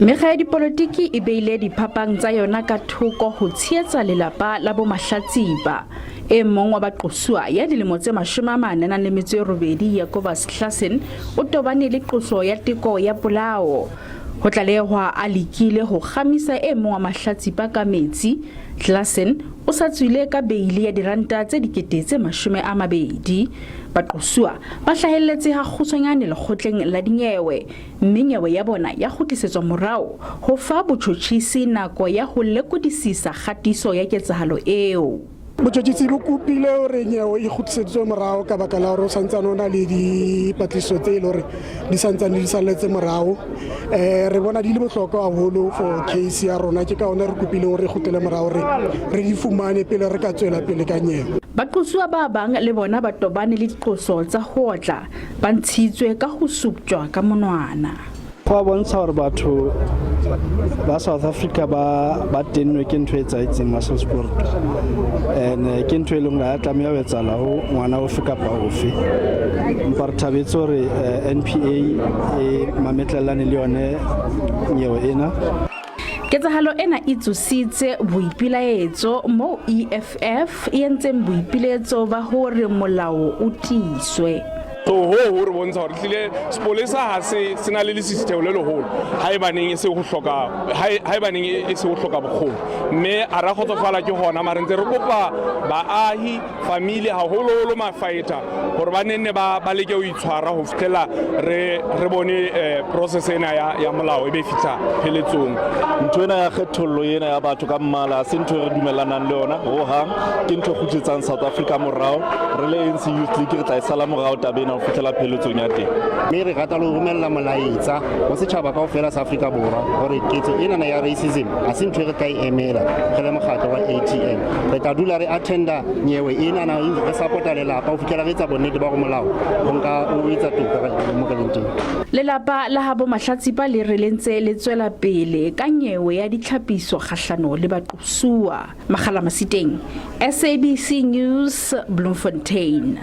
Mekga ya dipolotiki e beile diphapang tsa yona ka thoko ho tshehetsa lelapa la bo Mahlatsipa. E mong wa baqosuwa ya dilemo tse 48 Jacobus Klassen o tobane le qoso ya teko ya polao. Ho tlalehwa a lekile ho kgamisa e mong wa mahlatsipa ka metsi. Klassen o sa tswile ka beile ya diranta tse 20,000. Baqosuwa ba hlahelletse ha kgutshwanyane lekgotleng la dinyewe, mme nyewe ya bona ya kgutlisetswa morao ho fa botjhotjhisi nako ya ho lekodisisa kgatiso ya ketsahalo eo. Botjhotjhisi bo kopile hore nyewe e kgutlisetswe morao ka baka la hore o santsane o na le dipatlisiso tse e le hore di santsane di salletse morao. Re bona di le bohlokwa haholo for case ya rona, ke ka hona re kopile hore e kgutlele morao hore re di fumane pele re ka tswela pele ka nyewe. Baqosuwa ba bang le bona ba tobane le diqoso tsa ho otla, ba ntshitswe ka ho suptjwa ka monwana. Go a bontsha gore batho ba South Africa ba tennwe ke ntho e etsahetseng Maselspoort, and ke ntho e leng gore ga ya tlameha ho etsahala ho ngwana ofe kapa ofe. Empa re thabetse hore NPA e mametlellane le yone nyewe ena. Ketsahalo ena e tsositse boipilaetso moo EFF e entseng boipiletso ba hore molao o tiiswe. So ho re bontsha hore hlile sepolesa ha se se na le lesisitheho le leholo haebaneng e se ho hloka haebaneng e se ho hloka bokgoni, mme a ra kgotsofala ke hona, mare ntse re kopa baahi, family, haholoholo mafighter hore ba nenne ba leke ho itshwara ho fihlela re bone process ena ya molao e be fihla pheletsong. Ntho ena ya kgethollo ena ya batho ka mmala ha se ntho e re dumellanang le yona hohang, ke ntho e kgutlisetsang South Africa morao. Re le ANC Youth League re tla e sala morao taba ena ho fihlela pheletsong ya teng. Mme re rata le ho romella molaetsa ho setjhaba kaofela sa Afrika Borwa hore ketso enana ya racism ha se ntho e re tla e emela. Re le mokgatlo wa ATM re tla dula re attenda nyewe enana, re support-a lelapa ho fihlela re etsa bonnete ba hore molao o nka o etsa toka mo re leng teng. Lelapa la habo Mahlatsipa le re le ntse le tswela pele ka nyewe ya ditlhapiso kgahlano le baqosuwa. Makgala Masiteng, SABC News, Bloemfontein.